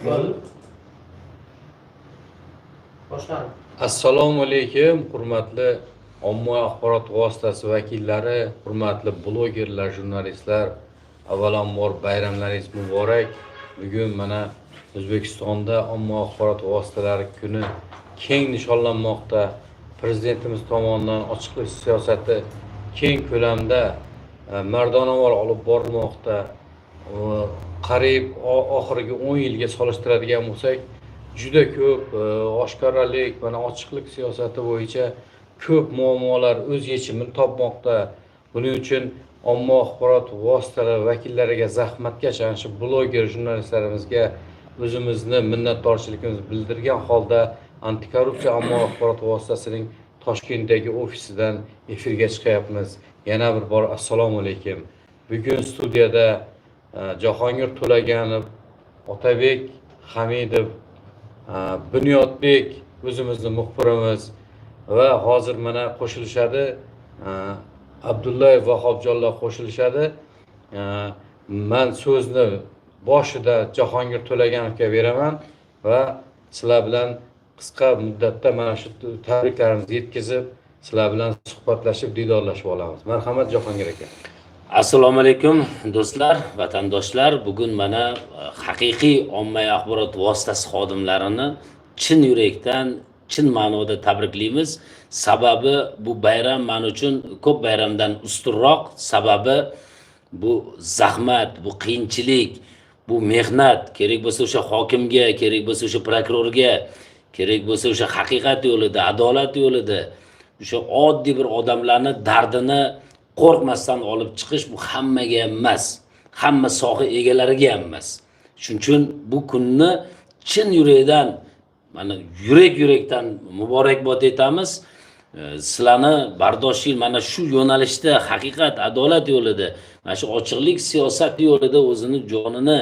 Bo'ldi. Boshlandi. Assalomu alaykum, hurmatli ommaviy axborot vositasi vakillari, hurmatli blogerlar, jurnalistlar. Avvalambor, bayramlaringiz muborak. Bugun mana O'zbekistonda ommaviy axborot vositalari kuni keng nishonlanmoqda. Prezidentimiz tomonidan ochiqlik siyosati keng ko'lamda, mardonavor olib borilmoqda. Qariyb oxirgi 10 yilga solishtiradigan bo'lsak, juda ko'p oshkoralik, mana ochiqlik siyosati bo'yicha ko'p muammolar o'z yechimini topmoqda. Buning uchun omma axborot vositalari vakillariga, zahmatkash ana shu bloger jurnalistlarimizga o'zimizni minnatdorchiligimizni bildirgan holda Antikorrupsiya ommaviy axborot vositasining Toshkentdagi ofisidan efirga chiqyapmiz. Yana bir bor assalomu alaykum. Bugun studiyada Jahongir To'laganov, Otabek Hamidov, Bunyodbek o'zimizni muxbirimiz va hozir mana qo'shilishadi, Abdullayev Vahobjonlar qo'shilishadi. Man so'zni boshida Jahongir To'laganovga beraman va sizlar bilan qisqa muddatda mana shu tabriklarimizni yetkazib, sizlar bilan suhbatlashib, diydorlashib olamiz. Marhamat, Jahongir aka. Assalomu alaykum, do'stlar, vatandoshlar. Bugun mana haqiqiy ommaviy axborot vositasi xodimlarini chin yurakdan, chin ma'noda tabriklaymiz. Sababi, bu bayram man uchun ko'p bayramdan ustunroq. Sababi, bu zahmat, bu qiyinchilik, bu mehnat. Kerak bo'lsa, o'sha hokimga, kerak bo'lsa, o'sha prokurorga, kerak bo'lsa, o'sha haqiqat yo'lida, adolat yo'lida o'sha oddiy bir odamlarni dardini qo'rqmasdan olib chiqish, bu hammaga ham emas, hamma soha egalariga ham emas. Shuning uchun bu kunni chin yurakdan, mana yurak yurakdan muborakbod etamiz. Sizlarni bardoshli, mana shu yo'nalishda, haqiqat, adolat yo'lida, mana shu ochiqlik siyosati yo'lida o'zini jonini,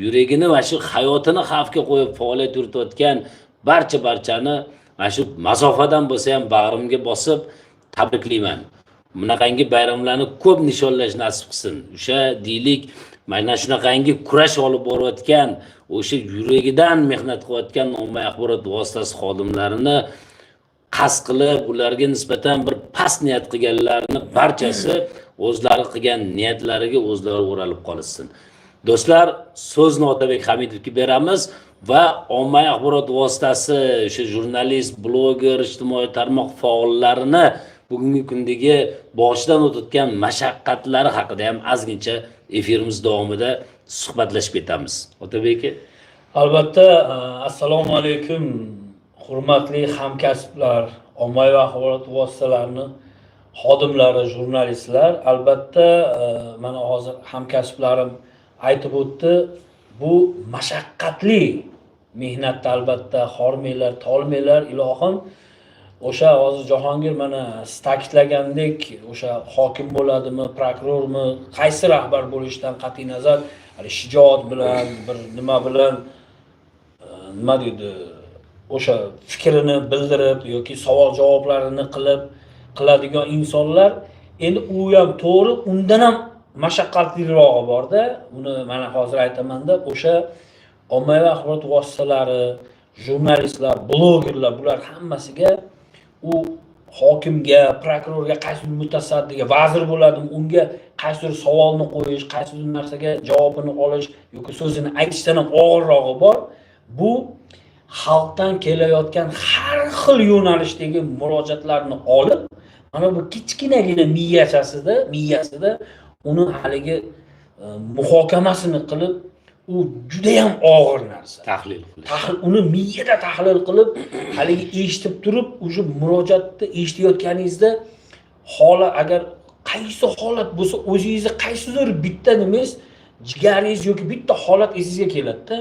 yuragini va shu hayotini xavfga qo'yib faoliyat yuritayotgan barcha barchani mana shu masofadan bo'lsa ham bag'rimga bosib tabriklayman. Bunaqangi bayramlarni ko'p nishonlash nasib qilsin. O'sha, deylik, mana shunaqangi kurash olib borayotgan, o'sha yuragidan mehnat qilayotgan ommaviy axborot vositasi xodimlarini qasd qilib, ularga nisbatan bir past niyat qilganlarni barchasi o'zlari qilgan niyatlariga o'zlari o'ralib qolishsin. Do'stlar, so'zni Otabek Hamidovga beramiz va ommaviy axborot vositasi, o'sha jurnalist, bloger, ijtimoiy tarmoq faollarini bugungi kundagi boshidan o'tayotgan mashaqqatlari haqida ham ozgincha efirimiz davomida suhbatlashib ketamiz. Otabek aka. Albatta, assalomu alaykum, hurmatli hamkasblar, ommaviy axborot vositalarini xodimlari, jurnalistlar. Albatta, mana hozir hamkasblarim aytib o'tdi, bu mashaqqatli mehnatda albatta hormanglar, tolmanglar, ilohim. O'sha hozir Jahongir mana siz ta'kidlagandek, o'sha hokim bo'ladimi, prokurormi, qaysi rahbar bo'lishidan qat'iy nazar, hali shijoat bilan, bir nima bilan, nima deydi, o'sha fikrini bildirib yoki savol javoblarini qilib qiladigan insonlar, endi u ham to'g'ri, undan ham mashaqqatlirog'i borda. Uni mana hozir aytamanda, o'sha ommaviy axborot vositalari, jurnalistlar, blogerlar, bular hammasiga, u hokimga, prokurorga, qaysidir mutasaddiga, vazir bo'ladimi, unga qaysidir savolni qo'yish, qaysidir narsaga javobini olish yoki so'zini aytishdan ham og'irrog'i bor. Bu xalqdan kelayotgan har xil yo'nalishdagi murojaatlarni olib, mana bu kichkinagina miyasida uni haligi muhokamasini qilib, u judayam og'ir narsa. Tahlil qilish. Uni miyada tahlil qilib, haligi eshitib turib, уже murojaatni eshitayotganingizda holat, agar qaysi holat bo'lsa, o'zingizni qaysidir bitta nimangiz, jigaringiz yoki bitta holat esingizga keladida.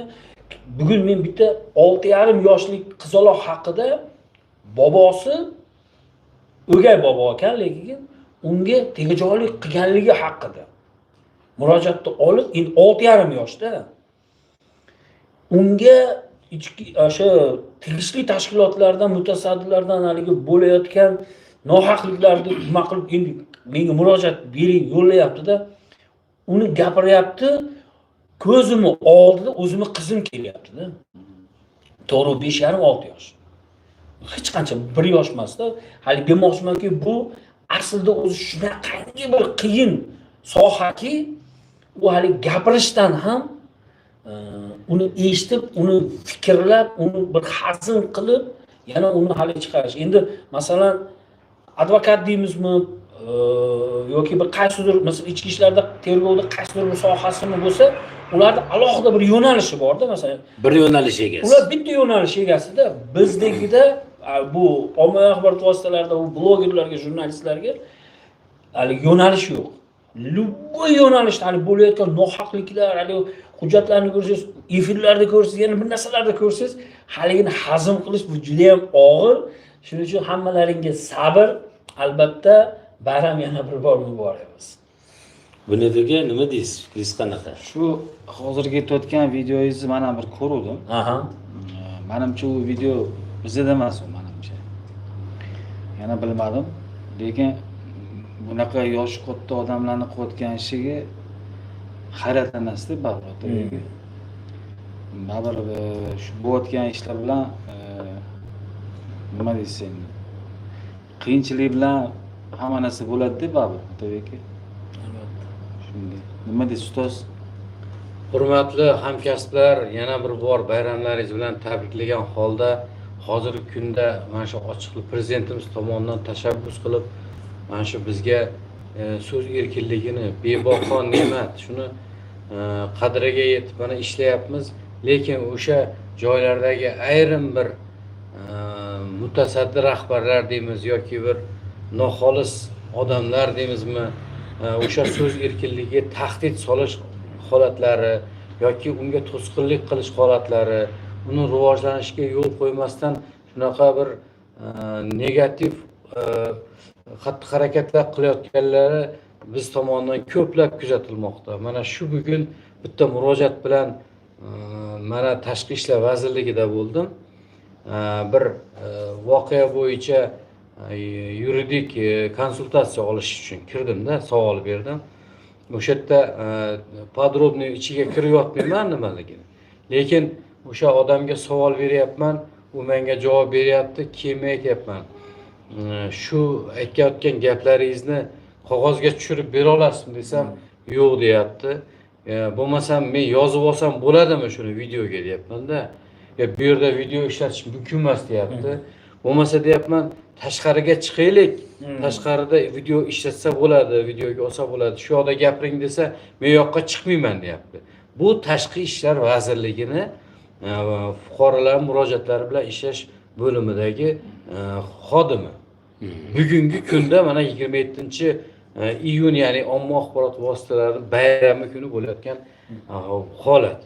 Bugun men bitta 6,5 yoshli qizaloq haqida, bobosi o'gay bobo ekan, lekin unga tegajoqlik qilganligi haqida murojaatni olib, endi 6,5 yoshda, unga ichki o'sha tegishli tashkilotlardan, mutasaddilardan haligi bo'layotgan nohaqliklarni nima qilib, endi menga murojaat bering, yo'llayaptida, uni gapiryapti. Ko'zimni oldida o'zimni qizim kelyapti-da. To'g'ri, 5,5-6 yosh. Hech qancha 1 yosh emasda. Hali demoqchimanki, bu aslida o'zi shunaqangi bir qiyin sohaki, u hali gapirishdan ham uni eshitib, uni fikrlab, uni bir hazm qilib, yana uni hali chiqarish. Endi masalan, advokat deymizmi, yoki bir qaysidir, masalan, ichki ishlarda, tergovda qaysidir bir sohasimi bo'lsa, ularda alohida bir yo'nalishi borda, masalan, bir yo'nalish egasi. Ular bitta yo'nalish egasida, bizdagida bu ommaviy axborot vositalarida bu blogerlarga, jurnalistlarga hali yo'nalish yo'q. Любой yo'nalishda hali bo'layotgan nohaqliklar, hali hujjatlarni ko'rsangiz, efirlarda ko'rsangiz, yana bir narsalarda ko'rsangiz, haligini hazm qilish bu juda ham og'ir. Shuning uchun hammalaringga sabr, albatta bayram yana bir bor muborak bo'lsin. Bunyod aka, nima deysiz? Fikringiz qanaqa? Shu hozirgi ketayotgan videongizni man ham bir ko'ruvdim. Manimcha, u video bizada emas u, manimcha. Yana bilmadim, lekin bunaqa yoshi katta odamlarni qilayotgan ishiga hayratlanasizda baribir. Baribir shu bo'layotgan ishlar bilan nima deysiz endi? Qiyinchilik bilan hamma narsa bo'ladi-da baribir, Otabek. Albatta. Shunday. Nima deysiz, ustoz? Hurmatli hamkasblar, yana bir bor bayramlaringiz bilan tabriklagan holda, hozirgi kunda mana shu ochiqlik prezidentimiz tomonidan tashabbus qilib, mana shu bizga so'z erkinligini bebaho ne'mat, shuni qadriga yetib mana ishlayapmiz. Lekin o'sha joylardagi ayrim bir mutasaddi rahbarlar deymiz yoki bir noxolis odamlar deymizmi, o'sha so'z erkinligiga tahdid solish holatlari yoki unga to'sqinlik qilish holatlari, uni rivojlanishiga yo'l qo'ymasdan shunaqa bir negativ xatti harakatlar qilayotganlari biz tomonidan ko'plab kuzatilmoqda. Mana shu bugun bitta murojaat bilan mana Tashqi ishlar vazirligida bo'ldim. Bir voqea bo'yicha yuridik konsultatsiya olish uchun kirdimda, savol berdim. O'sha yerda подробный ichiga kirib yotmayman nimaligini. Lekin o'sha odamga savol beryapman, u menga javob beryapti, keyin men aytyapman. Shu aytayotgan gaplaringizni qog'ozga tushirib bera olasizmi desam, yo'q deyapti. Bo'lmasam men yozib olsam bo'ladimi shuni videoga deyapman-da. Bu yerda video ishlatish mumkin emas deyapti. Bo'lmasa deyapman, tashqariga chiqaylik. Tashqarida video ishlatsa bo'ladi, videoga olsa bo'ladi. Shu yoqda gapiring desa, men yoqqa chiqmayman deyapti. Bu Tashqi ishlar vazirligini fuqarolar murojaatlari bilan ishlash bo'limidagi xodimi. Bugungi kunda mana 27 iyun, ya'ni omma axborot vositalari bayrami kuni bo'layotgan holat.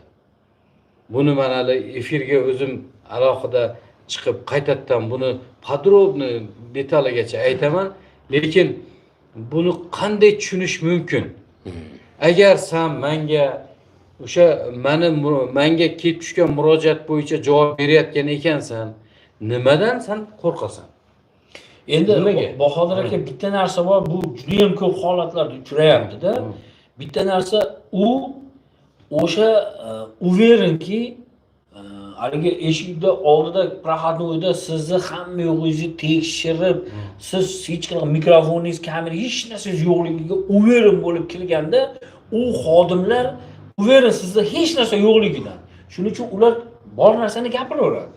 Buni mana hali efirga o'zim alohida chiqib qaytadan buni подробно detaligacha aytaman, lekin buni qanday tushunish mumkin? Agar san menga o'sha mani menga kelib tushgan murojaat bo'yicha javob berayotgan ekansan, nimadan san qo'rqasan? Endi Nimaga? Bahodir aka, bitta narsa bor, bu juda ham ko'p holatlarda uchrayapti-da. Bitta narsa, u o'sha уверен ki, haligi eshikda oldida, проходной da sizni hamma yo'g'ingizni tekshirib, siz hech qanaqa mikrofoningiz, kamera, hech narsangiz yo'qligiga уверен bo'lib kirganda, u xodimlar уверен sizda hech narsa yo'qligidan. Shuning uchun ular bor narsani gapiraveradi.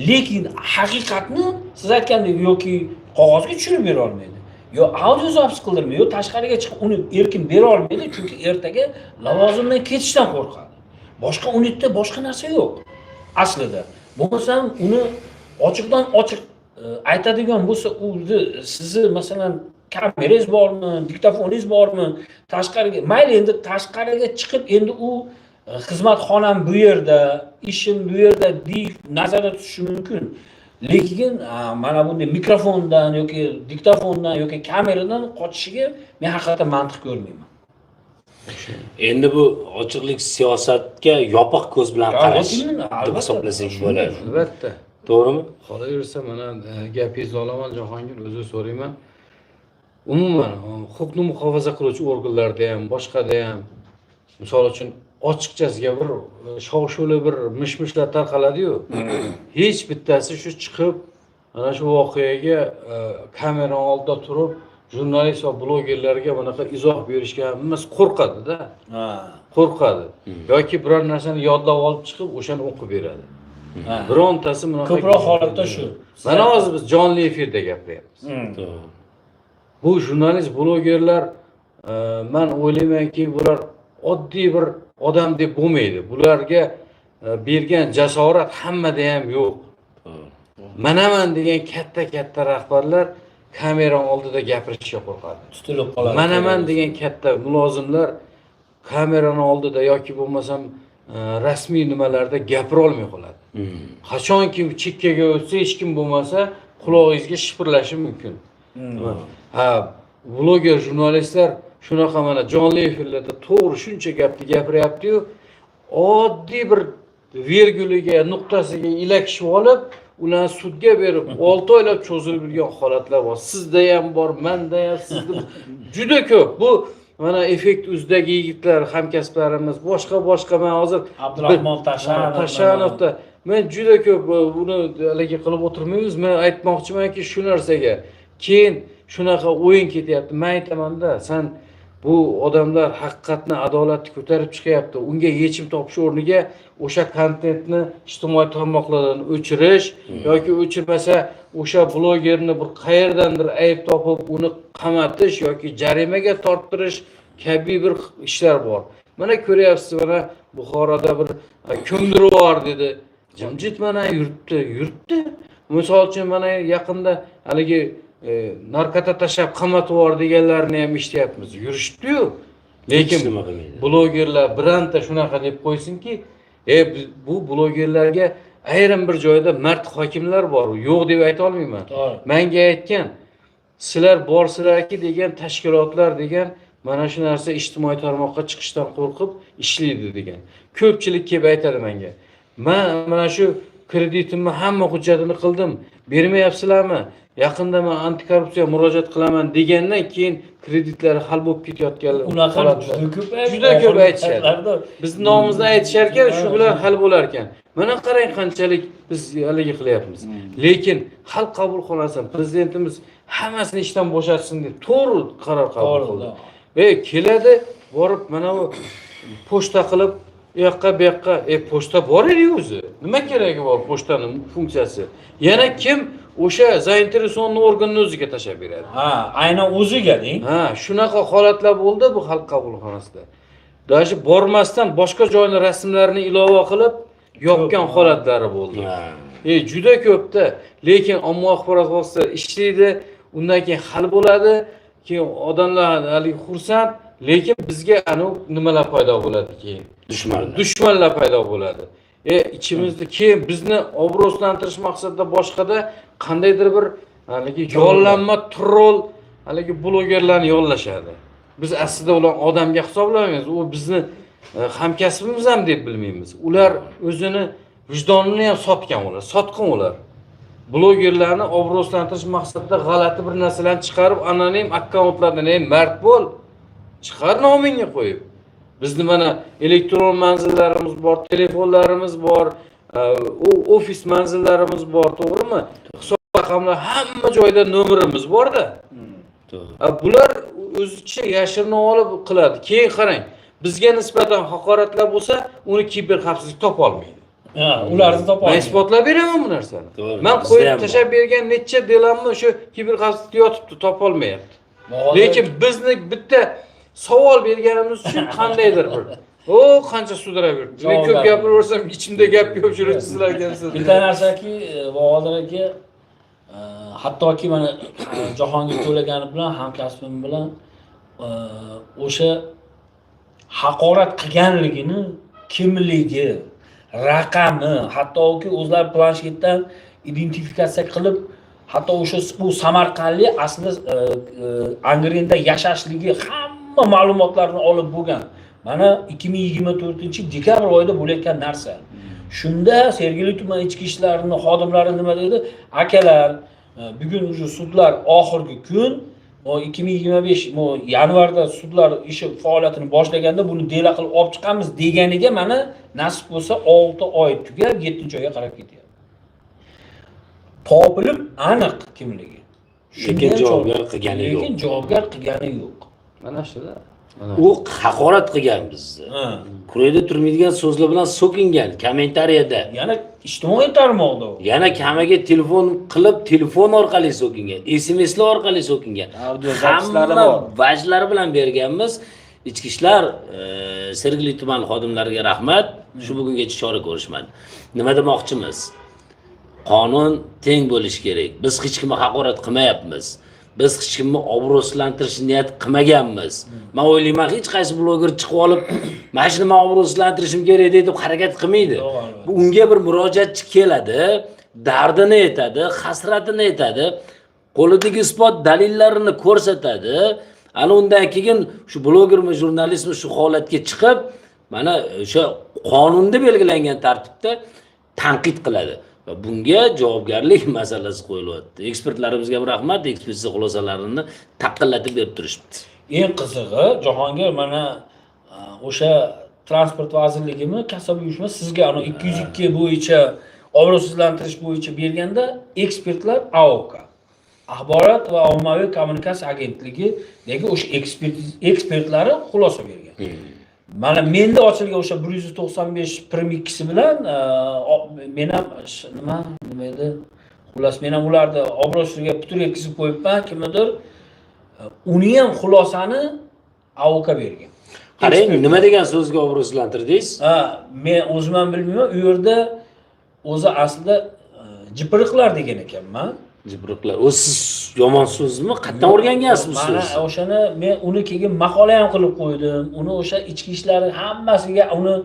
Lekin haqiqatni siz aytgandek yoki qog'ozga tushirib bera olmaydi, yo audio запись qildirmaydi, yo tashqariga chiqib uni erkin bera olmaydi, chunki ertaga lavozimdan ketishdan qo'rqadi. Boshqa unitda boshqa narsa yo'q aslida. Bo'lmasam uni ochiqdan ochiq aytadigan bo'lsa, u sizni masalan kamerangiz bormi, diktofoningiz bormi, tashqariga, mayli endi tashqariga chiqib endi u xizmat xonam bu yerda, ishim bu yerda deb nazarda tutishi mumkin. Lekin mana bunday mikrofondan yoki diktofondan yoki kameradan qochishiga men haqiqatdan mantiq ko'rmayman. Endi bu ochiqlik siyosatga yopiq ko'z bilan qarash Albatta, deb albatta. hisoblasak bo'ladi. Albatta. To'g'rimi? Qolaversa mana gapingizni olaman, Jahongir, uzr so'rayman. Umuman huquqni muhofaza qiluvchi organlarda ham, boshqada ham, misol uchun Ochiqchasiga bir shov shuvli bir mish mishlar tarqaladiyu, hech bittasi shu chiqib mana shu voqeaga kamera oldida turib jurnalist va blogerlarga bunaqa izoh berishga hammasi qo'rqadida. Qo'rqadi yoki biror narsani yodlab olib chiqib o'shani o'qib beradi. Birontasi bunaqa Ko'proq holatda shu. Mana hozir biz jonli efirda gapiryapmiz. Bu jurnalist blogerlar, man o'ylaymanki, bular oddiy bir odam deb bo'lmaydi. Bularga bergan jasorat hammada ham yo'q. Manaman degan katta katta rahbarlar kamera oldida gapirishga qo'rqadi. Tutilib qoladi. Manaman degan katta mulozimlar kamerani oldida yoki bo'lmasam rasmiy nimalarda gapira olmay qoladi. Qachonki chekkaga o'tsa, hech kim bo'lmasa, qulog'ingizga shipirlashi mumkin. Ha, bloger jurnalistlar shunaqa mana jonli efirlarda to'g'ri shuncha gapni gapiryapti-yu, oddiy bir verguliga, nuqtasiga ilakishib olib, ularni sudga berib 6 oylab cho'zilib yurgan holatlar bor. Sizda ham bor, manda ham, sizda juda ko'p. Bu mana Effekt Uzdagi yigitlar, hamkasblarimiz, boshqa boshqa, man hozir Abdurahmon Tashanov, Tashanovda men juda ko'p buni haligi qilib o'tirmaymiz. Men aytmoqchimanki, shu narsaga keyin shunaqa o'yin ketyapti. Men aytamanda, san bu odamlar haqiqatni, adolatni ko'tarib chiqyapti. Unga yechim topish o'rniga o'sha kontentni ijtimoiy tarmoqlardan o'chirish yoki o'chirmasa o'sha blogerni bir qayerdandir ayb topib uni qamatish yoki jarimaga torttirish kabi bir ishlar bor. Mana ko'ryapsiz, mana Buxoroda bir ko'mdirib yubor dedi. Jimjit mana yuribdi, yuribdi. Misol uchun mana yaqinda haligi narkota tashlab qamatib yubor deganlarni ham eshityapmiz. Yurishibdi-yu. Lekin Hech nima qilmaydi. Blogerlar bironta shunaqa deb qo'ysinki, bu blogerlarga ayrim bir joyda mard hokimlar bor, yo'q deb ayta olmayman. Menga aytgan, sizlar borsizlarki degan tashkilotlar degan mana shu narsa ijtimoiy tarmoqqa chiqishdan qo'rqib ishlaydi degan. Ko'pchilik kelib aytadi menga. Men mana shu kreditimni hamma hujjatini qildim, bermayapsizlarmi? Yaqinda men antikorrupsiya murojaat qilaman degandan keyin kreditlari hal bo'lib ketayotganlar. Unaqa holatlar. juda ko'p Juda ko'p aytishadi. Bizni nomimizni aytishar ekan, shu bilan hal bo'lar ekan. Mana qarang qanchalik biz haligi qilyapmiz. Lekin xalq qabulxonasi prezidentimiz hammasini ishdan bo'shatsin deb to'g'ri qaror qabul qildi. Keladi, borib mana bu pochta qilib u yoqqa bu yoqqa, pochta bor edi o'zi. Nima keragi bor pochtaning funksiyasi? Yana kim o'sha zainteresованный organni o'ziga tashlab beradi. Ha, aynan o'ziga deng. Ha, shunaqa holatlar bo'ldi bu xalq qabulxonasida. Даже bormasdan boshqa joyni rasmlarini ilova qilib yopgan holatlari bo'ldi. Juda ko'pda, lekin ommaviy axborot vositalari ishlaydi, undan keyin hal bo'ladi, keyin odamlar haligi xursand, lekin bizga anu nimalar paydo bo'ladi keyin? Dushmanlar. Dushmanlar paydo bo'ladi. Ichimizda keyin bizni obro'sizlantirish maqsadida boshqada qandaydir bir haligi yollanma troll haligi blogerlarni yollashadi. Biz aslida ular odamga hisoblamaymiz, u bizni hamkasbimiz ham deb bilmaymiz. Ular o'zini vijdonini ham sotgan ular, sotqin ular. Blogerlarni obro'sizlantirish maqsadida g'alati bir narsalarni chiqarib, anonim akkauntlardan, ey mard bo'l, chiqar nomingni qo'yib. Bizni mana elektron manzillarimiz bor, telefonlarimiz bor, ofis manzillarimiz bor, to'g'rimi? Hisob raqamlar hamma joyda nomerimiz borda. Bular o'zicha yashirin olib qiladi. Keyin qarang, bizga nisbatan haqoratlar bo'lsa, uni kiber xavfsizlik topa olmaydi. Ha, ularni topa Men olmaydi. isbotlab beraman bu narsani. To'g'ri. Men Bizda qo'yib ham bor. tashlab bergan necha delamni o'sha kiber xavfsizlikda yotibdi, topa olmayapti. Lekin bizni bitta savol berganimiz uchun qandaydir bir o qancha sudrab yuribdi. Men ko'p Javobgar. gapiraversam ichimda gap ko'p, shuning uchun sizlarga Bitta narsaki, Bahodir aka, hattoki mana Jahongir To'laganov bilan hamkasbim bilan o'sha haqorat qilganligini kimligi, raqami, hattoki o'zlari planshetdan identifikatsiya qilib, hatto o'sha bu samarqandlik aslida Angrenda yashashligi hamma ma'lumotlarni olib bo'lgan. Mana 2024 dekabr oyida bo'layotgan narsa. Shunda Sergeli tuman ichki ishlarini xodimlari nima dedi? Akalar, bugun уже sudlar oxirgi kun, 2025 yanvarda sudlar ishi faoliyatini boshlaganda buni dela qilib olib chiqamiz deganiga mana nasib bo'lsa 6 oy tugab 7-oyga qarab ketyapti. Topilib aniq kimligi. Lekin javobgar qilgani yo'q. Lekin javobgar qilgani yo'q. Mana shuda. U haqorat qilgan bizni. Kurayda turmaydigan so'zlar bilan so'kingan kommentariyada. Yana ijtimoiy tarmoqda u. Yana kamaga telefon qilib, telefon orqali so'kingan, SMSlar orqali so'kingan. Audio zapislari Hamma bor. vajlari bilan berganmiz. Ichki ishlar Sergeli tuman xodimlariga rahmat. Shu bugungacha chora ko'rishmadi. Nima demoqchimiz? Qonun teng bo'lishi kerak. Biz hech kimni haqorat qilmayapmiz. Biz hech kimni obro'sizlantirish niyat qilmaganmiz. Men o'ylayman, hech qaysi bloger chiqib olib, mana shuni men obro'sizlantirishim kerak deb harakat qilmaydi. Yo'q, albatta. Unga bir murojaatchi keladi, dardini aytadi, hasratini aytadi, qo'lidagi isbot dalillarini ko'rsatadi. Ana undan keyin shu blogermi, jurnalistmi shu holatga chiqib, mana o'sha qonunda belgilangan tartibda tanqid qiladi. Va bunga javobgarlik masalasi qo'yilyapti. Ekspertlarimizga ham rahmat, ekspertiza xulosalarini taqillatib berib turishibdi. Eng qizig'i, Jahongir, mana o'sha transport vazirligimi, kasaba uyushma sizga ana 202 bo'yicha obro'sizlantirish bo'yicha berganda ekspertlar AOK, Axborot va ommaviy kommunikatsiya agentligidagi o'sha ekspertlari xulosa bergan. Mana menda ochilgan o'sha 195 prim 2 bilan men ham nima edi? Xullas, men ham ularni obro'siga putur yetkazib qo'yibman, kimnidir. Uni ham xulosani AOK bergan. Qarang, nima degan so'zga obro'sizlantirdingiz? Ha, men o'zim ham bilmayman, u yerda o'zi aslida jipriqlar degan ekanman. Jipriqlar. O siz yomon so'zmi? Qayerdan o'rgangansiz bu Mana so'zni? o'shani men uni keyin maqola ham qilib qo'ydim. Uni o'sha ichki ishlari hammasiga uni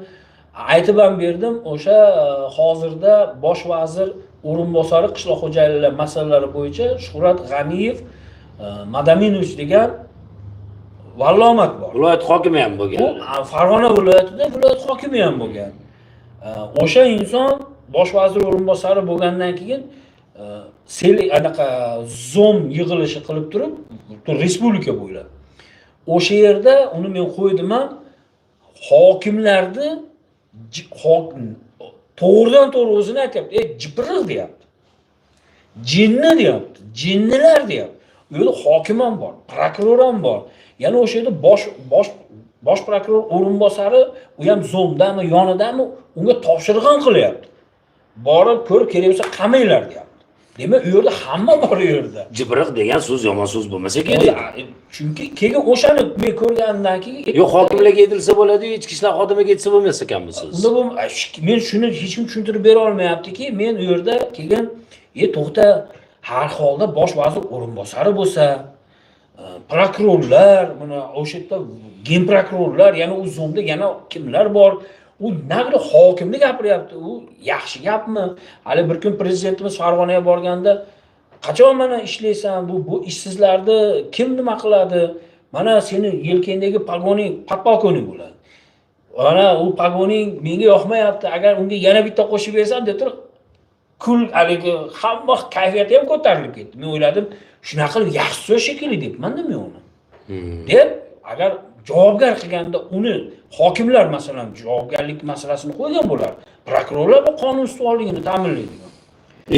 aytib ham berdim. O'sha hozirda bosh vazir o'rinbosari qishloq xo'jaligi masalalari bo'yicha Shuhrat G'aniyev Madaminovich degan vallomat bor. Viloyat hokimi ham bo'lgan. Bu Farg'ona viloyatida viloyat hokimi ham bo'lgan. O'sha inson bosh vazir o'rinbosari bo'lgandan keyin sel anaqa Zoom yig'ilishi qilib turib, butun respublika bo'ylab. O'sha yerda uni men qo'ydim ham, hokimlarni to'g'ridan to'g'ri o'zini aytyapti. Ey, jipriq deyapti. Jinni deyapti. Jinnilar deyapti. U yerda hokim ham bor, prokuror ham bor. Yana o'sha yerda bosh prokuror o'rinbosari, u ham Zoomdami, yonidami, unga topshiriq ham qilyapti. Borib ko'rib, kerak bo'lsa qamanglar deyapti. Demak, u yerda hamma bor u yerda. Jipriq degan so'z yomon so'z bo'lmasa kerak. Chunki keyin o'shani men ko'rganimdan keyin Yo'q, hokimlarga aytilsa bo'ladi, ichki ishlar xodimiga aytsa bo'lmas ekan bu so'z. Unda bu men shuni hech kim tushuntirib bera olmayaptiki, men u yerda keyin to'xta, har holda bosh vazir o'rinbosari bo'lsa, prokurorlar, mana o'sha yerda genprokurorlar, yana u Zoomda yana kimlar bor? U nagli hokimni gapiryapti. U yaxshi gapmi? Hali bir kun prezidentimiz Farg'onaga borganda, qachon mana ishlaysan, bu ishsizlarni kim nima qiladi? Mana seni yelkangdagi pogoning podpolkovnik bo'ladi. Mana u pogoning menga yoqmayapti. Agar unga yana bitta qo'shib bersam deb turib kul haligi hamma kayfiyati ham ko'tarilib ketdi. Men o'yladim, shunaqa qilib yaxshi so'z shekilli debman-da men uni. Deb agar javobgar qilganda uni hokimlar masalan javobgarlik masalasini qo'ygan bo'lar. Prokurorlar bu qonun ustuvorligini ta'minlaydigan.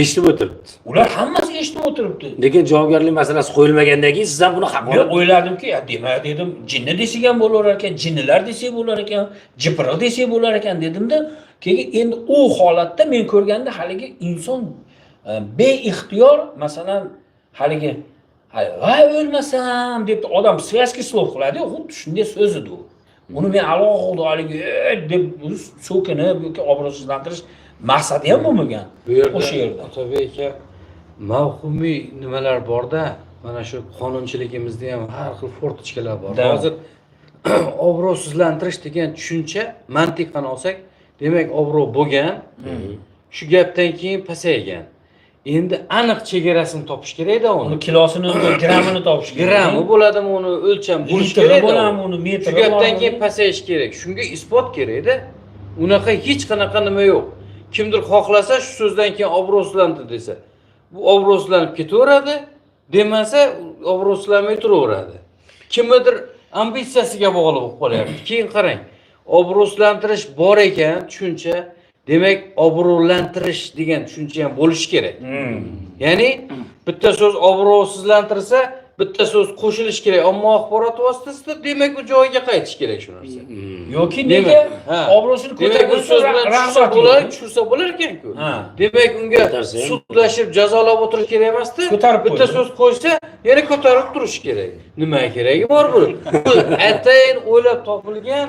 Eshitib o'tiribdi. Ular hammasi eshitib o'tiribdi. Lekin javobgarlik masalasi qo'yilmagandan keyin siz ham buni Men haqorat o'yladimki, ya demak dedim, jinni desak ham bo'lar ekan, jinnilar desak bo'lar ekan, jipriq desak bo'lar ekan dedimda, keyin endi u holatda men ko'rganda haligi inson beixtiyor masalan haligi voy o'lmasam deb odam связки слов qiladi-yu, xuddi shunday so'z edi u. Uni men alohida haligi deb so'kinib yoki obro'sizlantirish maqsadi ham bo'lmagan. Bu yerda o'sha yerda. Otabek aka, mavhumiy nimalar borda, mana shu qonunchiligimizda ham har xil fortochkalar bor. Hozir obro'sizlantirish degan tushuncha mantiqan olsak, demak obro' bo'lgan, shu gapdan keyin pasaygan. Endi aniq chegarasini topish kerakda uni. Uni kilosini, grammini topish kerak. Grammi bo'ladimi, uni o'lcham bo'lishi Litri kerak. bo'ladimi, uni metri Shu gapdan bormi? keyin pasayish kerak. Shunga isbot kerakda. Unaqa hech qanaqa nima yo'q. Kimdir xohlasa shu so'zdan keyin obro'sizlandi desa, bu obro'sizlanib ketaveradi. Demasa obro'sizlanmay turaveradi. Kimnidir ambitsiyasiga bog'liq bo'lib qolyapti. Keyin qarang, obro'sizlantirish bor ekan tushuncha, demak obro'lantirish degan tushuncha ham bo'lishi kerak. Ya'ni bitta so'z obro'sizlantirsa, bitta so'z qo'shilishi kerak omma axborot vositasida, demak u joyiga qaytishi kerak shu narsa. Yoki nega obro'sini Demak, bir so'z bilan tushsa bo'lar, tushirsa bo'lar ekan-ku. Demak, unga sudlashib jazolab o'tirish kerak emasda, bitta so'z qo'ysa, yana ko'tarib turish kerak. Nima keragi bor buni? Bu atayin o'ylab topilgan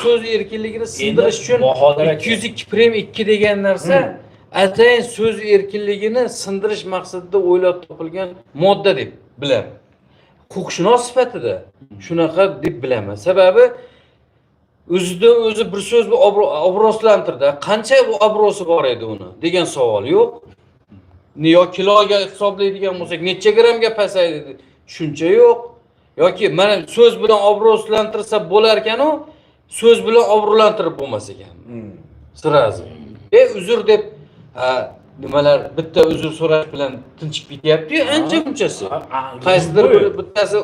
so'z erkinligini sindirish uchun 202 prim 2 degan narsa atayin so'z erkinligini sindirish maqsadida o'ylab topilgan modda deb bilaman. Huquqshunos sifatida shunaqa deb bilaman. Sababi o'zidan o'zi bir so'z obro'slantirdi. Qancha bu obro'si bor edi uni degan savol yo'q. Yo kiloga hisoblaydigan bo'lsak, necha grammga pasaydi tushuncha yo'q. Yoki mana so'z bilan obro'slantirsa bo'lar ekan-u, so'z bilan obro'lantirib bo'lmas ekan. Sirazi. Uzr deb nimalar bitta uzr so'rash bilan tinchib ketyapti-yu, ancha munchasi. Qaysidir bir bittasi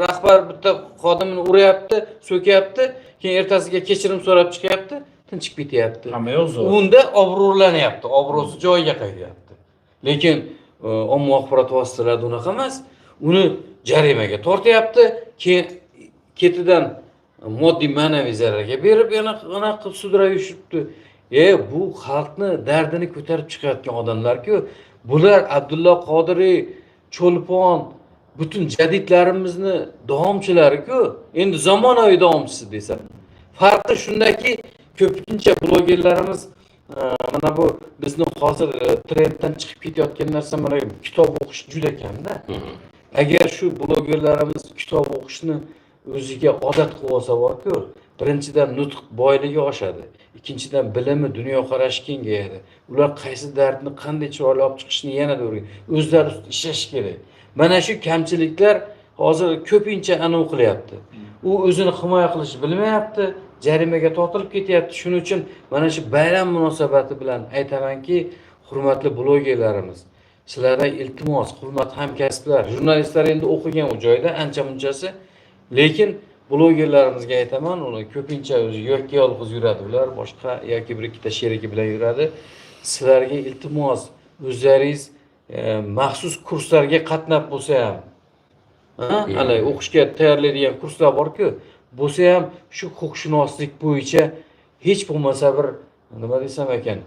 rahbar bitta xodimini uryapti, so'kyapti, keyin ertasiga kechirim so'rab chiqyapti, tinchib ketyapti. Hamma yo'q zo'r. Unda obro'lanyapti, obro'si joyiga qaytyapti. Lekin omma axborot vositalarida unaqa emas. Uni jarimaga tortyapti, keyin ketidan moddiy ma'naviy zararga berib yana anaqa qilib sudrab yurishibdi. Bu xalqni dardini ko'tarib chiqayotgan odamlar-ku. Bular Abdulla Qodiriy, Cho'lpon, butun jadidlarimizni davomchilari-ku. Endi zamonaviy davomchisi desam. Farqi shundaki, ko'pincha blogerlarimiz mana bu bizni hozir trenddan chiqib ketayotgan narsa mana kitob o'qish juda kamda. Agar shu blogerlarimiz kitob o'qishni o'ziga odat qilib olsa bor-ku, birinchidan nutq boyligi oshadi, ikkinchidan bilimi, dunyoqarashi kengayadi. Ular qaysi dardni qanday chiroyli olib chiqishni yanada o'rganadi. O'zlari ustida ishlash kerak. Mana shu kamchiliklar hozir ko'pincha anavi qilyapti. U o'zini himoya qilishni bilmayapti, jarimaga tortilib ketyapti. Shuning uchun mana shu bayram munosabati bilan aytamanki, hurmatli blogerlarimiz, sizlardan iltimos, hurmatli hamkasblar, jurnalistlar endi o'qigan u joyda ancha munchasi, lekin blogerlarimizga aytaman, uni ko'pincha o'zi yoki yolg'iz yuradi ular, boshqa yoki bir ikkita sherigi bilan yuradi. Sizlarga iltimos, o'zlaringiz maxsus kurslarga qatnab bo'lsa ham, hali o'qishga tayyorlaydigan kurslar bor-ku, bo'lsa ham shu huquqshunoslik bo'yicha hech bo'lmasa bir nima desam ekan,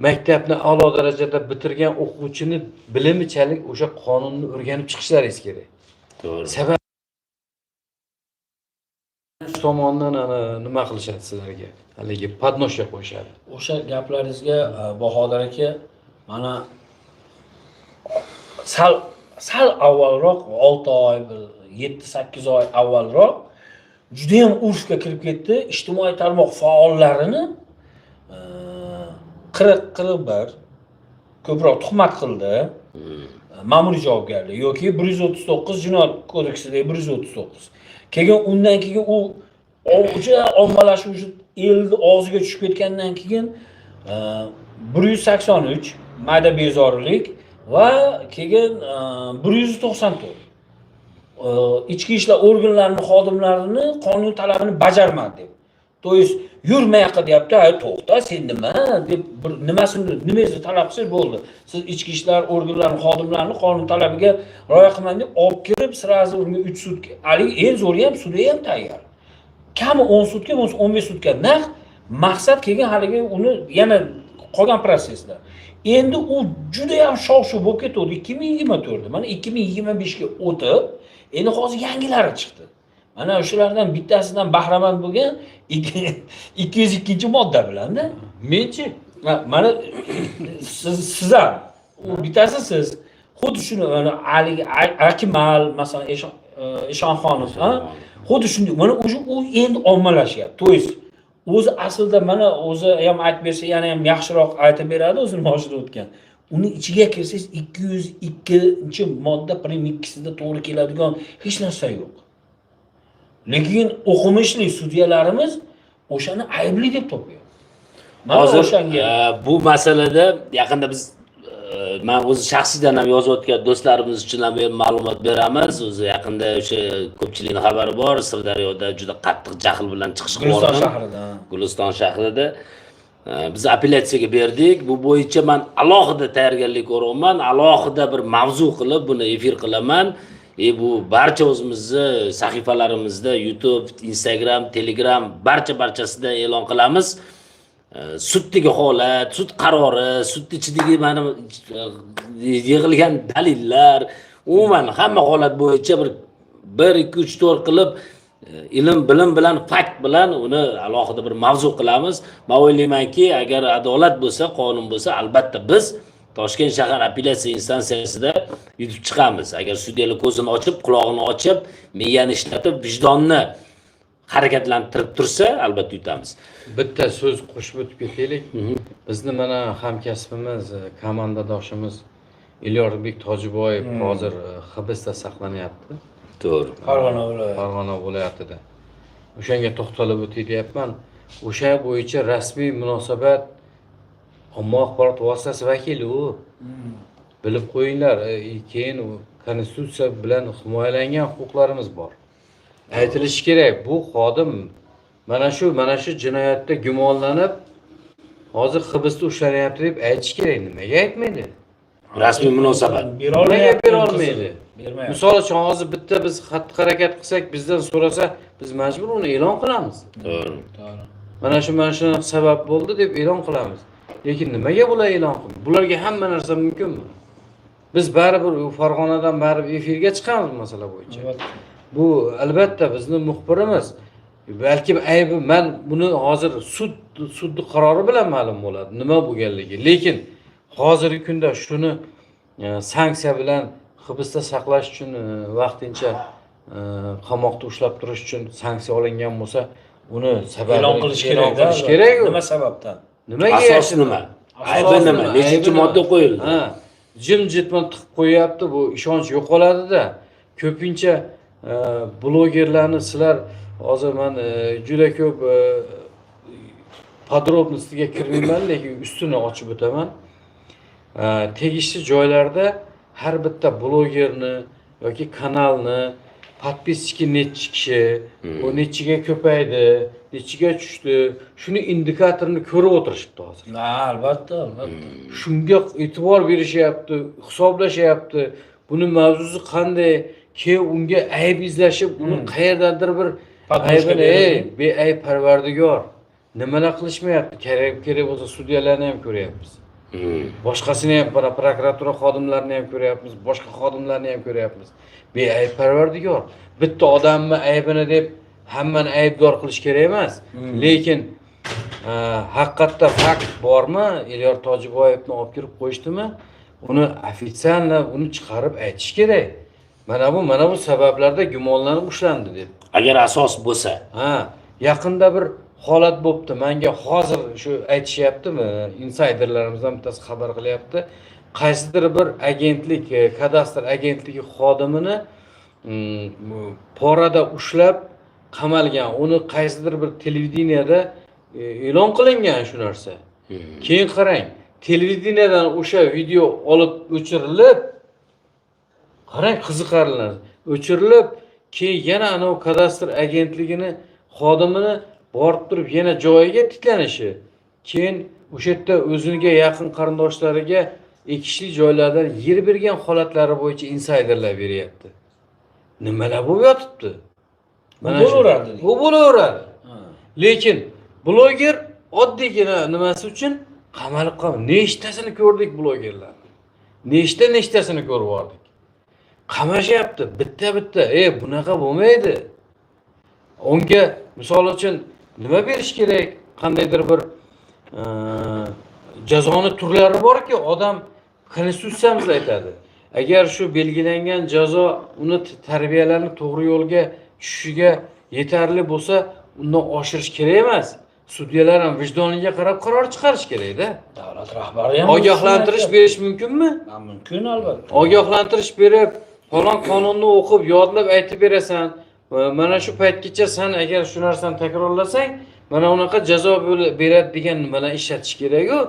maktabni a'lo darajada bitirgan o'quvchini bilimichalik o'sha qonunni o'rganib chiqishlaringiz kerak. To'g'ri. Sabab tomondan ana nima qilishadi sizlarga? Haligi podnosha qo'yishadi. O'sha gaplaringizga Bahodir aka, mana sal avvalroq 6 oy, bir 7-8 oy avvalroq juda ham urfga kirib ketdi. Ijtimoiy tarmoq faollarini 40-41 ko'proq tuhmat qildi. Ma'muriy javobgarlik yoki 139 jinoyat kodeksidagi 139. Keyin undan keyin u o'sha ommalashib o'sha elni og'ziga tushib ketgandan keyin 183 mayda bezorilik va keyin 194 ichki ishlar organlarining xodimlarini qonun talabini bajarmadi deb. То есть yurma yoqqa deyapti, ay to'xta, sen nima deb bir nimasini nimangizni talab qilsangiz bo'ldi. Siz ichki ishlar organlarining xodimlarini qonun talabiga rioya qilmang deb olib kirib, сразу unga 3 sutka, haligi eng zo'ri ham sudya ham tayyor. Kami 10 sutka, bo'lmasa 15 sutka naq maqsad keyin haligi uni yana qolgan prosesda. Endi u juda ham shov-shuv bo'lib ketdi 2024da. Mana 2025 ga o'tib, endi hozir yangilari chiqdi. Mana shulardan bittasidan bahramand bo'lgan 202-modda bilan-da. Menchi? Mana siz ham, u bittasi siz. Xuddi shuni mana haligi Akmal, masalan, Eshonxonov, ha? Xuddi shunday. Mana o'sha u endi ommalashyapti. То есть o'zi aslida mana o'zi ham aytib bersa yana ham yaxshiroq aytib beradi o'zini boshidan o'tgan. Uni ichiga kirsangiz 202-modda prim 2sida to'g'ri keladigan hech narsa yo'q. Lekin o'qimishli sudyalarimiz o'shani aybli deb topyapti. Mana Hozir o'shanga bu masalada yaqinda biz Man o'zi shaxsiydan ham yozayotgan do'stlarimiz uchun ham ma'lumot beramiz. O'zi yaqinda o'sha ko'pchilikning xabari bor, Sirdaryoda juda qattiq jahl bilan chiqish qilib Guliston yubordim. shahrida. Guliston shahrida. Biz apellyatsiyaga berdik. Bu bo'yicha man alohida tayyorgarlik ko'ryapman, alohida bir mavzu qilib buni efir qilaman. Bu barcha o'zimizni sahifalarimizda, YouTube, Instagram, Telegram barchasida e'lon qilamiz. Suddagi holat, sud qarori, sud ichidagi mana yig'ilgan dalillar, umuman hamma holat bo'yicha bir 1 2 3 4 qilib ilm bilim bilan, fakt bilan uni alohida bir mavzu qilamiz. Men o'ylaymanki, agar adolat bo'lsa, qonun bo'lsa, albatta biz Toshkent shahar apellyatsiya instansiyasida yutib chiqamiz. Agar sudyalar ko'zini ochib, qulog'ini ochib, miyani ishlatib, vijdonni harakatlantirib tursa, albatta yutamiz. Bitta so'z qo'shib o'tib ketaylik. Bizni mana hamkasbimiz, komandadoshimiz Elyorbek Tojiboyev hozir hibsda saqlanyapti. To'g'ri. Farg'ona viloyati. Farg'ona viloyatida. O'shanga to'xtalib o'tay deyapman. O'sha bo'yicha rasmiy munosabat omma axborot vositasi vakili u. Bilib qo'yinglar, keyin u konstitutsiya bilan himoyalangan huquqlarimiz bor. Aytilishi kerak, bu xodim mana shu jinoyatda gumonlanib hozir hibsda ushlanyapti deb aytish kerak. Nimaga aytmaydi? Rasmiy munosabat. Nimaga berolmaydi? Bermayapti. Misol uchun hozir bitta biz xatti harakat qilsak, bizdan so'rasa, biz majbur uni e'lon qilamiz. To'g'ri. To'g'ri. Mana shu sabab bo'ldi deb e'lon qilamiz. Lekin nimaga bular e'lon qilmaydi? Bularga hamma narsa mumkinmi? Biz baribir u Farg'onadan baribir efirga chiqamiz masala bo'yicha. Bu albatta bizni muxbirimiz. Balkim aybi, man buni hozir sud qarori bilan ma'lum bo'ladi nima bo'lganligi. Lekin hozirgi kunda shuni sanksiya bilan hibsda saqlash uchun vaqtincha qamoqda ushlab turish uchun sanksiya olingan bo'lsa, uni sababini E'lon qilish e'lon kerak. qilish kerak. Nima sababdan? Nimaga Asos nima? Aybi nima? Nechinchi modda qo'yildi? Ha, jim-jitman tiqib qo'yyapti, bu ishonch yo'qoladida. Ko'pincha blogerlarni sizlar hozir man juda ko'p подробность ga kirmayman, lekin ustini ochib o'taman. Tegishli joylarda har bitta blogerni yoki kanalni подписчики nechi kishi, u nechiga ko'paydi, nechiga tushdi, shuni indikatorini ko'rib o'tirishibdi hozir. Ha, albatta, albatta. Shunga e'tibor berishyapti, hisoblashyapti. Buni mavzusi qanday, keyin unga ayb izlashib, uni qayerdandir bir Подложка aybini, beradi. ey, beayb parvardigor, nimalar qilishmayapti? Kerak bo'lsa sudyalarni ham ko'ryapmiz. Boshqasini ham, mana prokuratura xodimlarini ham ko'ryapmiz, boshqa xodimlarni ham ko'ryapmiz. Beayb parvardigor, bitta odamni aybini deb hammani aybdor qilish kerak emas. Lekin haqiqatda fakt bormi? Elyor Tojiboyevni olib kirib qo'yishdimi? Uni официально uni chiqarib aytish kerak. Mana bu sabablarda gumonlanib ushlandi deb. Agar asos bo'lsa. Ha, yaqinda bir holat bo'pti. Menga hozir shu aytishyaptimi? Insayderlarimizdan bittasi xabar qilyapti. Qaysidir bir agentlik, kadastr agentligi xodimini porada ushlab qamalgan. Uni qaysidir bir televideniyada e'lon qilingan shu narsa. Keyin qarang, televideniyadan o'sha video olib o'chirilib, qarang qiziqarli narsa. O'chirilib, keyin yana anavi kadastr agentligini xodimini borib turib yana joyiga tiklanishi. Keyin o'sha yerda o'ziga yaqin qarindoshlariga ekishli joylardan yer bergan holatlari bo'yicha insayderlar beryapti. Nimalar bo'lib yotibdi? Mana shu. Bo'laveradi. Bu bo'laveradi. Lekin bloger oddiygina nimasi uchun qamalib qoldi. Nechtasini ko'rdik blogerlarni? Nechtasini ko'rib oldik. Qamashyapti bitta-bitta. Bunaqa bo'lmaydi. Unga misol uchun nima berish kerak? Qandaydir bir jazoni turlari borki, odam konstitutsiyamiz aytadi. Agar shu belgilangan jazo uni tarbiyalanib to'g'ri yo'lga tushishiga yetarli bo'lsa, undan oshirish kerak emas. Sudyalar ham vijdoniga qarab qaror chiqarish kerakda. Davlat rahbari ham Ogohlantirish berish mumkinmi? Ha, mumkin albatta. Ogohlantirish berib, falon qonunni o'qib, yodlab aytib berasan. Mana shu paytgacha sen agar shu narsani takrorlasang, mana unaqa jazo beradi degan nimalar ishlatish kerak-ku.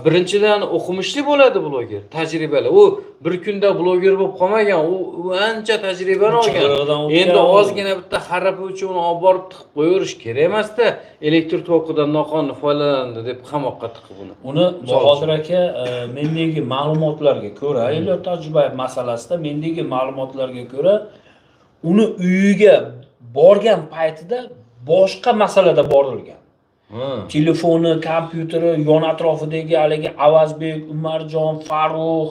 Birinchidan, o'qimishli bo'ladi bloger, tajribali. U bir kunda bloger bo'lib qolmagan, u ancha tajribani olgan. Chig'irig'idan o'tgan. Endi ozgina bitta xarapi uchun uni olib borib tiqib qo'yaverish kerak emasda, elektr tokidan noqonuniy foydalandi deb qamoqqa tiqib uni. Uni Bahodir aka, mendagi ma'lumotlarga ko'ra, Elyor Tojibayev masalasida mendagi ma'lumotlarga ko'ra, uni uyiga borgan paytida boshqa masalada borilgan. Telefoni, kompyuteri, yon atrofidagi haligi Avazbek, Umarjon, Farruh,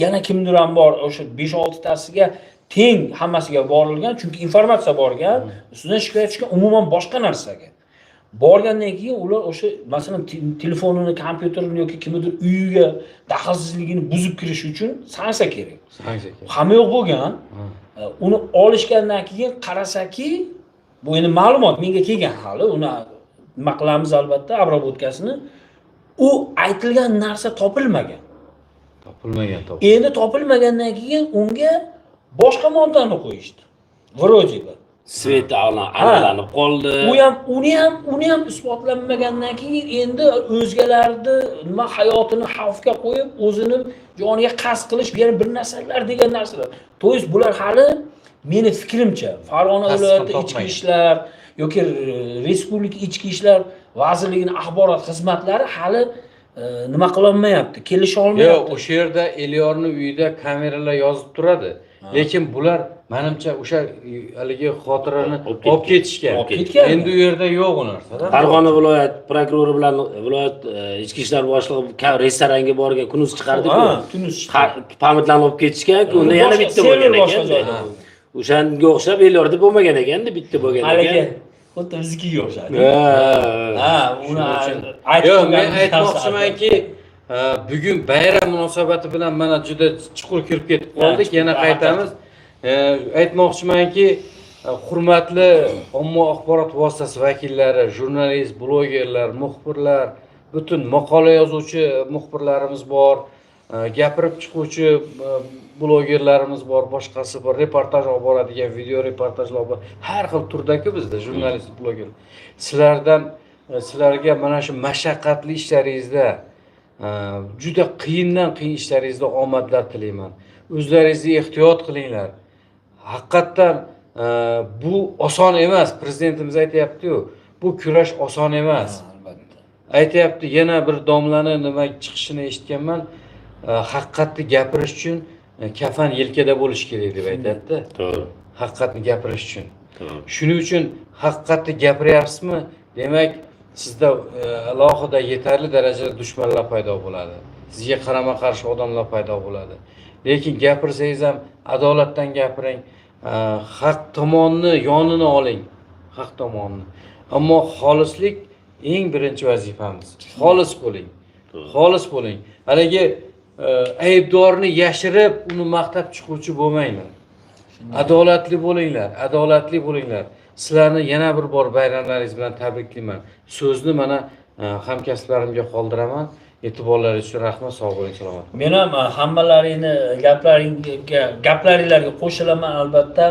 yana kimdir ham bor, o'sha 5-6 tasiga teng hammasiga borilgan, chunki informatsiya borgan, ustidan shikoyat tushgan umuman boshqa narsaga. Borgandan keyin ular o'sha, masalan, telefonini, kompyuterini yoki kimnidir uyiga daxlsizligini buzib kirish uchun sanksiya kerak. Sanksiya kerak. Hamma yo'q bo'lgan. Uni olishgandan keyin qarasaki, bu endi ma'lumot menga kelgan hali, uni nima qilamiz albatta, обработка sini. U aytilgan narsa topilmagan. Topilmagan, topilmagan. Endi topilmagandan keyin unga boshqa moddani qo'yishdi. Вроде бы. Свет aniqlanib qoldi. U ham, uni ham isbotlanmagandan keyin endi o'zgalarni nima hayotini xavfga qo'yib, o'zini joniga qasd qilish, yana bir narsalar degan narsalar. То есть bular hali meni fikrimcha Farg'ona Tasdiqini viloyati ichki topmagan. ishlar yoki Respublika ichki ishlar vazirligining axborot xizmatlari hali nima qilolmayapti, kelisha Yo'q, olmayapti. O'sha yerda Elyorni uyida kameralar yozib turadi. Lekin bular manimcha o'sha haligi xotirani Olib olib ketishgan. Olib ketgan. Endi u yerda yo'q u narsada. Farg'ona viloyat prokurori bilan viloyat ichki ishlar boshlig'i restoranga borgan, Kunuz chiqardi-ku. Ha, Kunuz chiqardi. Память larni olib ketishgan-ku, unda yana bitta server bo'lgan boshqa ekan. joyda bo'lgan. O'shanga o'xshab Elyorda bo'lmagan ekanda, bitta bo'lgan Haligi ekan. xuddi biznikiga o'xshaydi. Ha. Ha, uni aytib Yo'q, men qo'yganimiz aytmoqchimanki, bugun bayram munosabati bilan mana juda chuqur kirib ketib qoldik, chuqur, yana qaytamiz. Aytmoqchimanki, hurmatli omma axborot vositasi vakillari, jurnalist, blogerlar, muxbirlar, butun maqola yozuvchi muxbirlarimiz bor, gapirib chiquvchi blogerlarimiz bor, boshqasi bor, reportaj olib boradigan video reportajlar bor. Har xil turdagi bizda jurnalist, bloger. Sizlarga mana shu mashaqqatli ishlaringizda, juda qiyindan qiyin ishlaringizda omadlar tilayman. O'zlaringizni ehtiyot qilinglar. Haqiqatdan bu oson emas. Prezidentimiz aytyapti-yu, bu kurash oson emas. Albatta. Aytyapti, yana bir domlani nima chiqishini eshitganman. Haqiqatni gapirish uchun kafan yelkada bo'lishi kerak deb aytyapti. To'g'ri. Haqiqatni gapirish uchun. To'g'ri. Shuning uchun haqiqatni gapiryapsizmi, demak sizda alohida yetarli darajada dushmanlar paydo bo'ladi. Sizga qarama-qarshi odamlar paydo bo'ladi. Lekin gapirsangiz ham adolatdan gapiring, haq tomonni yonini oling, haq tomonni. Ammo xolislik eng birinchi vazifamiz. Xolis bo'ling. Xolis bo'ling. Haligi aybdorni yashirib, uni maqtab chiquvchi bo'lmanglar. Adolatli bo'linglar, adolatli bo'linglar. Sizlarni yana bir bor bayramlaringiz bilan tabriklayman. So'zni mana hamkasblarimga qoldiraman. E'tiborlaringiz uchun rahmat, sog' bo'ling, salomat. Men ham hammalaringni gaplaringlarga qo'shilaman albatta.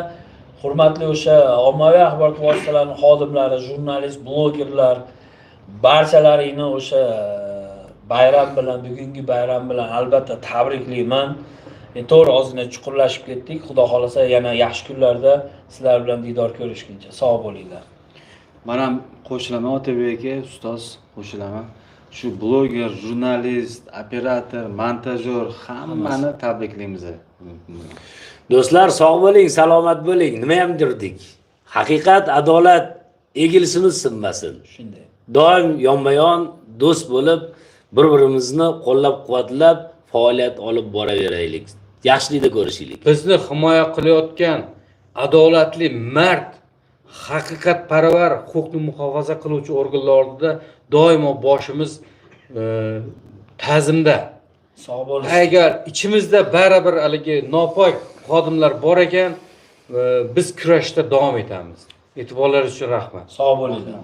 Hurmatli o'sha ommaviy axborot vositalarining xodimlari, jurnalist, blogerlar, barchalaringni o'sha bayram bilan, bugungi bayram bilan albatta tabriklayman. To'g'ri, ozgina chuqurlashib ketdik. Xudo xohlasa yana yaxshi kunlarda sizlar bilan diydor ko'rishguncha sog' bo'linglar. Men ham qo'shilaman Otabek aka, ustoz, qo'shilaman. Shu bloger, jurnalist, operator, montajyor hammani tabriklaymiz. Do'stlar, sog' bo'ling, salomat bo'ling. Nima ham derdik? Haqiqat, adolat egilsin, sinmasin. Shunday. Doim yonma-yon do'st bo'lib, bir-birimizni qo'llab-quvvatlab faoliyat olib boraveraylik. Yaxshilikda ko'rishaylik. Bizni himoya qilayotgan adolatli, mard, haqiqatparvar, huquqni muhofaza qiluvchi organlar oldida doimo boshimiz ta'zimda. Sog' bo'ling. Agar ichimizda baribir haligi nopok xodimlar bor ekan, biz kurashda davom etamiz. E'tiborlaringiz uchun rahmat. Sog' bo'linglar.